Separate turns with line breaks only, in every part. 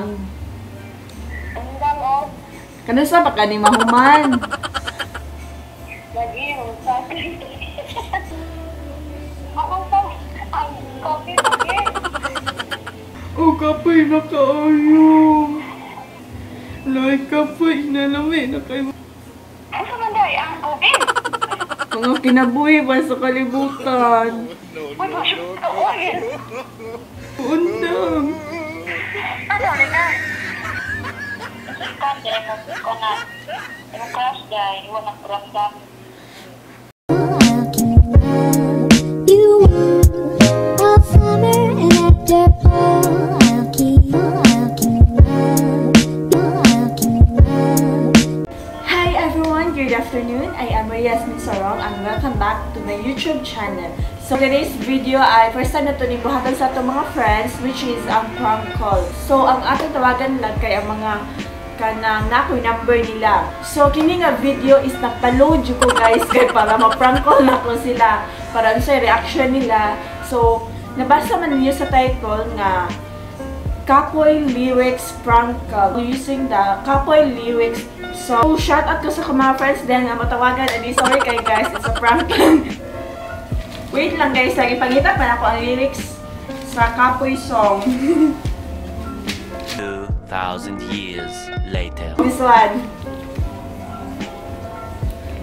Undang o.
Kanusa pa ka ni mahuman?
Lagi mo sa ako pa ang coffee pagi.
O kapoy na kaayo. Lay kapoy na lami na kayo.
Asa man day ang coffee?
Mga kinabuhi pa sa kalibutan.
Uy, masuk ka oy.
Undang.
Ano na? Kan day mo ko na. Yung crush day, iwan ang ramdam.
I'll keep you all summer and after fall. I'll keep I'll keep
Hi everyone! Good afternoon! I am Yasmin Sarong and welcome back to my YouTube channel. So today's video ay first time na ito ni buhatan sa atong mga friends, which is ang prank call. So ang atong tawagan lang kay ang mga kanang nakoy number nila. So kini nga video is nagpa-load ko guys kay para ma-prank call nako sila para sa reaction nila. So nabasa man ninyo sa title nga Kapoy Lyrics Prank Call using the Kapoy Lyrics. So, shout out ko sa mga friends din nga matawagan. And sorry kay guys, it's a prank lang. Wait lang guys, lagi pangita pa nako ang lyrics sa Kapoy song.
2,000 years later.
This one.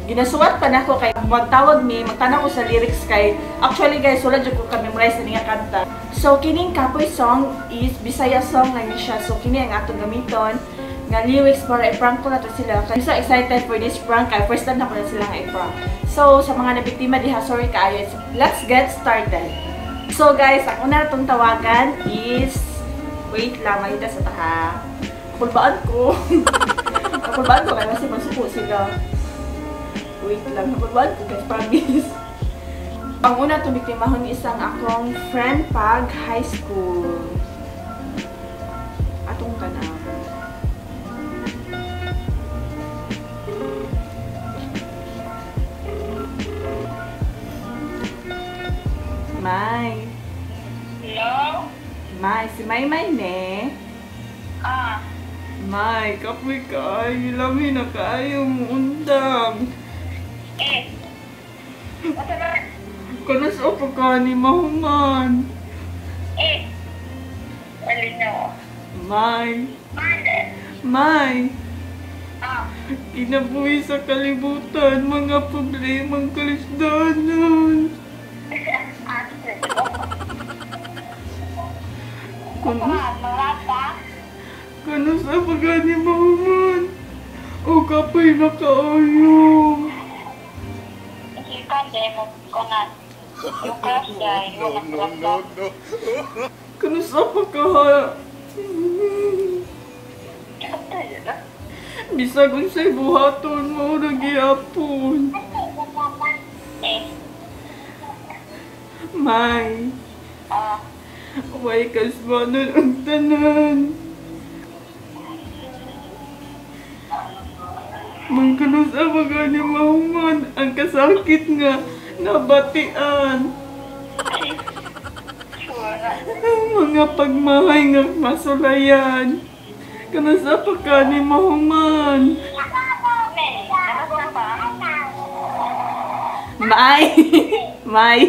Ginasuwat pa nako kay magtawag mi, magtanaw ko sa lyrics kay actually guys, wala jud ko ka-memorize ni nga kanta. So kining Kapoy song is Bisaya song lang ni siya. So kini ang atong gamiton nga lyrics para i-prank ko na to sila. I'm so excited for this prank kay first time na ko na sila nga i-prank. So sa mga nabiktima diha, sorry kaayo. Let's get started. So guys, ang una natong tawagan is, wait lang, mahita sa taha. Kulbaan ko. Kulbaan ko kaya kasi masuko sila. Wait lang, nakulbaan ko guys, promise. Ang una itong biktimahon isang akong friend pag high school. Atong tanawon. May.
Hello?
May, si May May ne.
Ah.
May, kapoy kaayo, lami na kaayo mo undang.
Eh. Asa na?
Kanas o pa ni mahuman.
Eh. Malinaw.
May,
Mande.
May,
Ah.
kinabuhi sa kalibutan, mga problemang kalisdanan.
Kun pa?
Kanas o pa ni mahuman. O kapoy na kaayo.
Isipan day mo ko na. Yung crush day, iwan ang ramdam.
Kanas o pa ka. Bisag unsay buhaton mo ra gihapon.
Eh.
May,
Ah.
way kasbanon ang tanan. May kanus ang mga ni mahuman ang kasakit nga nabatian. Ang mga pagmahay nga masulayan. Kanus pa ka ni mahuman. May, may,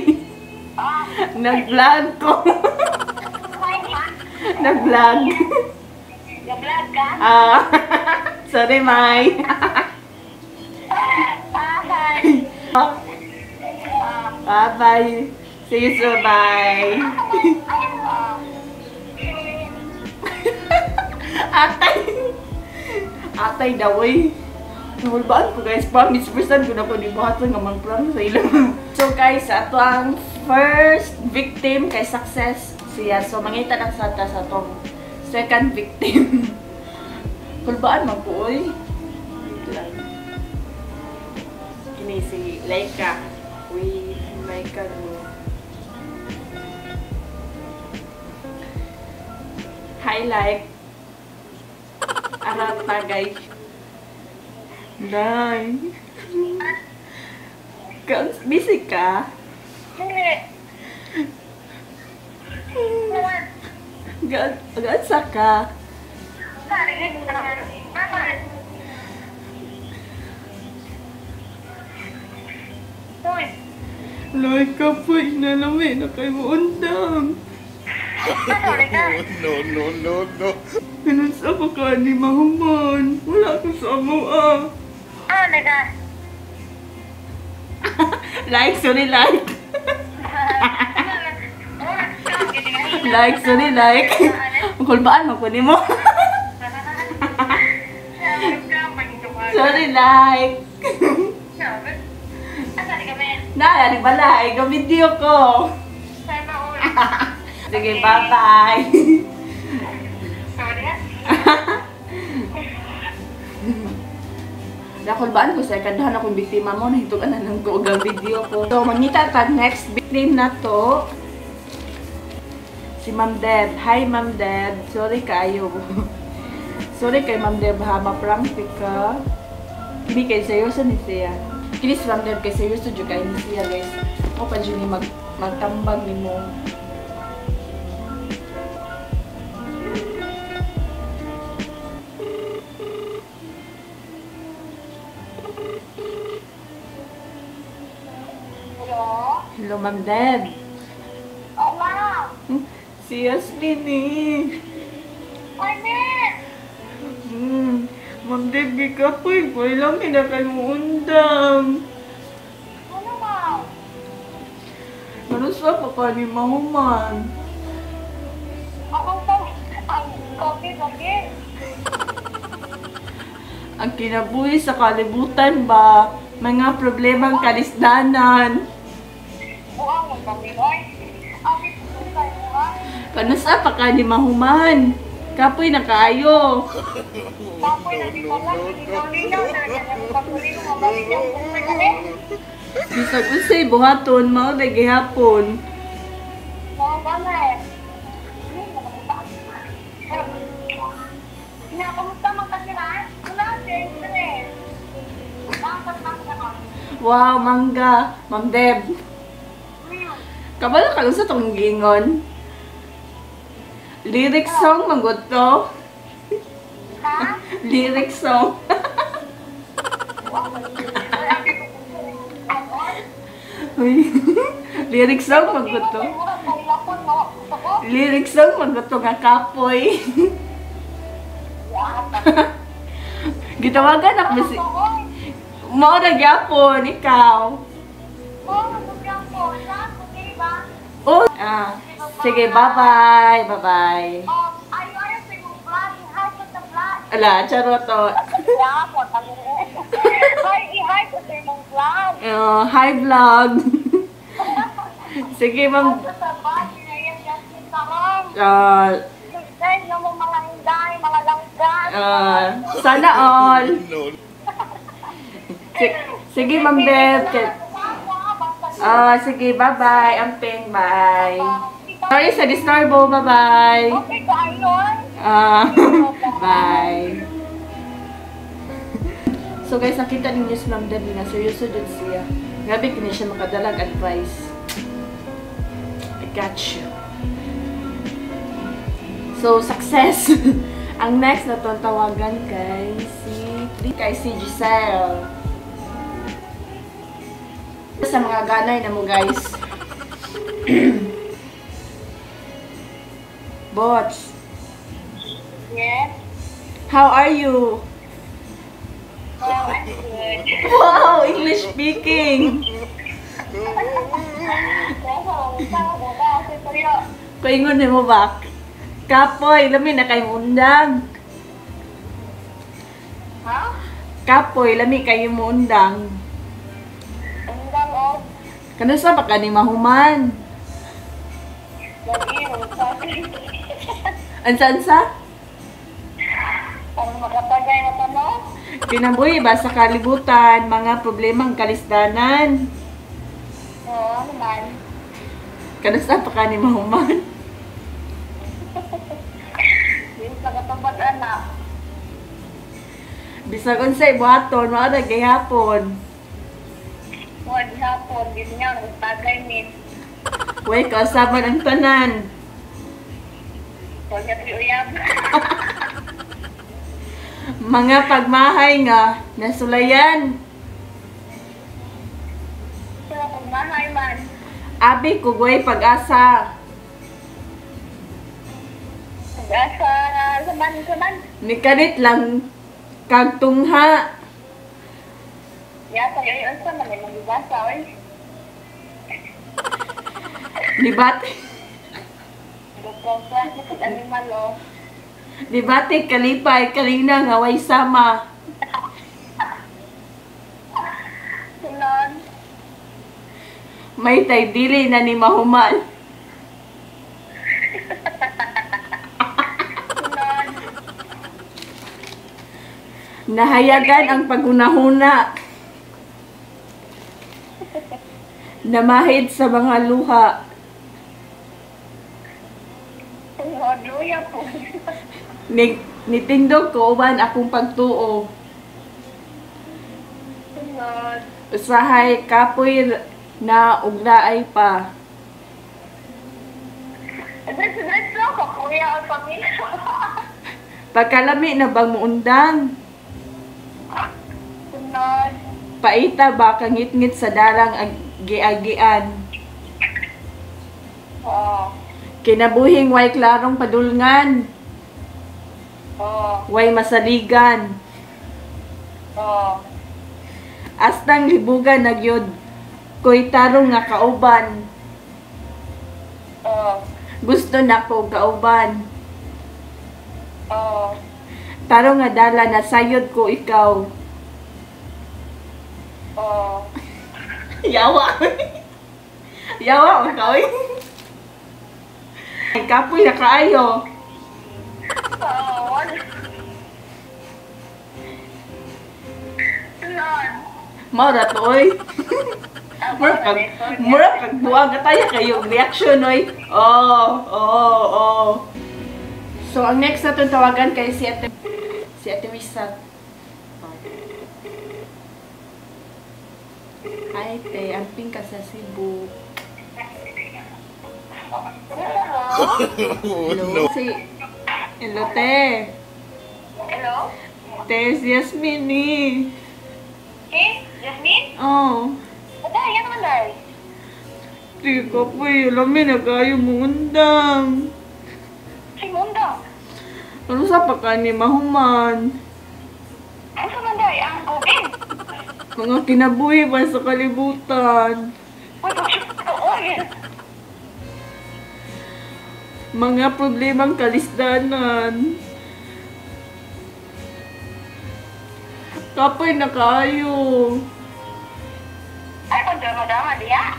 nag-vlog ko. Nag-vlog.
Nag-vlog ka?
Ah, sorry, May.
Bye.
Bye-bye. See you soon. Bye. Atay. Atay daw eh. Nahulbaan ko guys. Promise, first time ko na ko di buhaton nga mang-prank sa ilang. So guys, ato ang first victim kay success siya. So mangita lang sa ta sa atong second victim. Kulbaan man ko oy. Wait lang. Kini si Laika. Uy, Laika no. Hi, like. Arat na guys. Day. Busy ka?
Hindi.
Gaan sa ka? Loy, kapoy na lami na kay muundang.
No, no, no, no.
Ganun sa ako ka ni mahuman. Wala ko sa amo ah.
Ah, naga.
Like, sorry, like. Like, sorry, like. Ang kulbaan mo kunin mo. Sorry, like. Na, di balay. Ga-video ko. Sige, bye-bye.
Sorry.
Nakulbaan ko sa kadahan akong biktima mo, nahitugan na lang ko og video ko. So, mangita ta next victim na to. Si Ma'am Deb. Hi, Ma'am Deb. Sorry kaayo. Sorry kay Ma'am Deb ha, ma-prank ka. Kini kay seryoso ni siya. Kini si Ma'am Deb kay seryoso jud kay ni siya, guys. Mo pa jud ni magtambag nimo.
Hello?
Hello, Ma'am Deb.
Oh, ma'am.
Si Yasmin eh.
Ay, miss.
Ma'am Deb, gikapoy ko. Ilang na kay mo undang.
Ano, ma'am?
Ano sa pa ka ni mahuman?
Ako po. Ang coffee, coffee.
Ang kinabuhi sa kalibutan ba? Mga problemang kalisdanan.
Buang mo kami, oy. Abi, tayo, ha?
Kano sa pa ka ni mahuman? Kapoy na kaayo.
Kapoy na di pala. Linaw-linaw na. Pagpuli mo, mabalik yung pagpuli.
Bisag unsay buhaton, mao na gihapon.
Mga gamay. Kamusta man kasi na? Wala, siyempre.
Wow, mangga. Ma'am Deb. Kabalo ka sa tong gingon. Lyric song, manggod to.
Ha?
Lyric song. Uy. Lyric song, manggod to. Lyric song, manggod to nga kapoy. Gitawagan ako si... Mao na gyapon, ikaw. Oh, ah, sige, bye-bye. Bye-bye. Ala, charot to. Hi, vlog. Sige, ma'am. Sana all. Sige, Ma'am Beb. Sige, bye-bye. Amping, bye. Sorry sa disturbo, bye-bye.
Okay, kayo.
Bye. So guys, nakita ninyo si Ma'am Deb nga seryoso jud siya. Grabe kini siya makadalag advice. I got you. So, success! Ang next na itong tawagan kay si Giselle. Sa mga ganay na mo, guys. Bots.
Yes.
How are you?
Well, I'm good.
Wow, English speaking. Paingon mo ba? Kapoy, lami na kayo undang.
Ha?
Kapoy, lami kayo undang.
Undang o.
Kano sa baka ni mahuman? Ansa-ansa?
Ang makapagay na tanong?
Kinabuhi ba sa kalibutan, mga problemang kalisdanan?
Oo naman.
Kano sa baka ni mahuman?
Yung sa katubad anak.
Bisag unsay buhaton, mao na gihapon.
Wag hapon, di niya nagtagay ni.
Way kausaban ang tanan.
Huwag niya uyab.
Mga pagmahay nga nasulayan.
So, pagmahay man.
Abi kugoy pag-asa.
Pag-asa, saman, saman.
Nikalit lang kagtungha.
Ya, sa'yo yun sa man, magibasa, oy.
Dibate,
Gagawin sa animal, oh.
dibate kalipay kalina nga way sama.
Sunod.
May tay dili na ni mahuman.
Sunod.
Nahayagan ang pagunahuna. Namahid sa mga luha.
Sunod, luya po.
Nitindog ko uban akong pagtuo.
Sunod.
Usahay kapoy na uglaay pa.
Diretso, diretso, kakuya o pamilya.
Pagkalami na bang muundang?
Sunod.
Paita ba kangitngit sa dalang giagian?
Oo.
Kinabuhing way klarong padulngan,
Oo.
way masaligan.
Oo.
Astang libugan nagyod koy tarong nga kauban.
Oo.
Gusto nako kauban.
Oo.
Tarong nga dala na sayod ko ikaw.
Oo.
Yawa. Yawa ka oy. Ay, kapoy na kaayo.
Oo. Sunod.
Mao ra to oy. Mura kag buwag tayo kayo reaction oy. Oh. So ang next natin tawagan kay si Ate Wisa. Hi te, amping ka sa Cebu. Hello. Si Hello te.
Hello?
Te, si Yasmin ni.
Eh, Jasmine?
Oh.
Aday, yan naman, Day.
Di ko po eh, lami na kayo mundang.
Si Mundang.
Ano sa pa ni mahuman?
Ano man, Day? Ang COVID.
Mga kinabuhi pa sa kalibutan.
Uy, oy.
Mga problemang kalisdanan. Kapoy na kayo.
Ay, kung drama-drama, diya.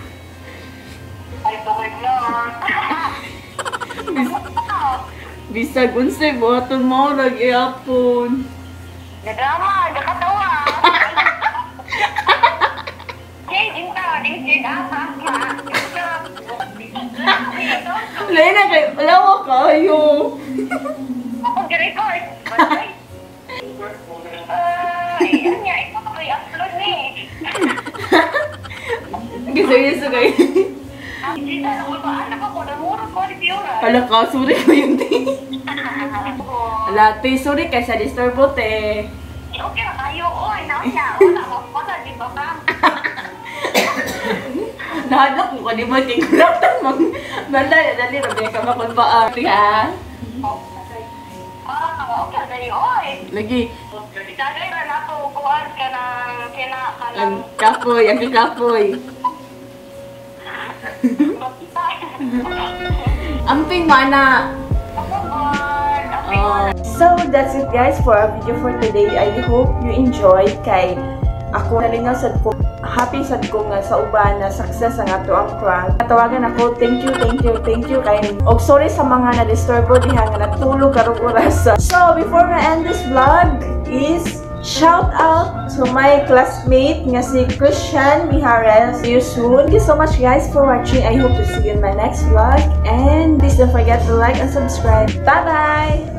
Ay, tungod na.
Bisag unsay buhaton mo rag iapon.
Nadrama, nakatawa. Jade, inta, ding Jade, ah, ha, ha.
Lain na kayo, wala mo kayo.
Ako, record. Ay, ano niya, ikaw ko i-upload ni.
Giseryoso kayo.
Hindi na ako ba, anak ako, namuro ko, ni Fiora.
Hala ka, sorry ko yun te. Hala te, sorry kay sa disturbo te.
Okay na kayo, oy, na niya, wala mo, wala, di ba ka?
Nahadlok ko ka di ba kay kuratan mag Banda, dali rabi ka makulbaan. Ha?
Ah, okay na kayo, oy.
Lagi,
Tagay ra na ako, kuhan ka ng, kina, ka ng,
ang kapoy. Amping mo, ana. So, that's it guys for our video for today. I hope you enjoyed kay ako nalingaw sad ko, happy sad ko nga sa uban na success ang ato ang prank. Natawagan ako, thank you, thank you, thank you kay og sorry sa mga na-disturbo diha nga natulog karong oras. So, before we end this vlog is shout out to my classmate nga si Christian Mijares. See you soon. Thank you so much guys for watching. I hope to see you in my next vlog. And please don't forget to like and subscribe. Bye-bye!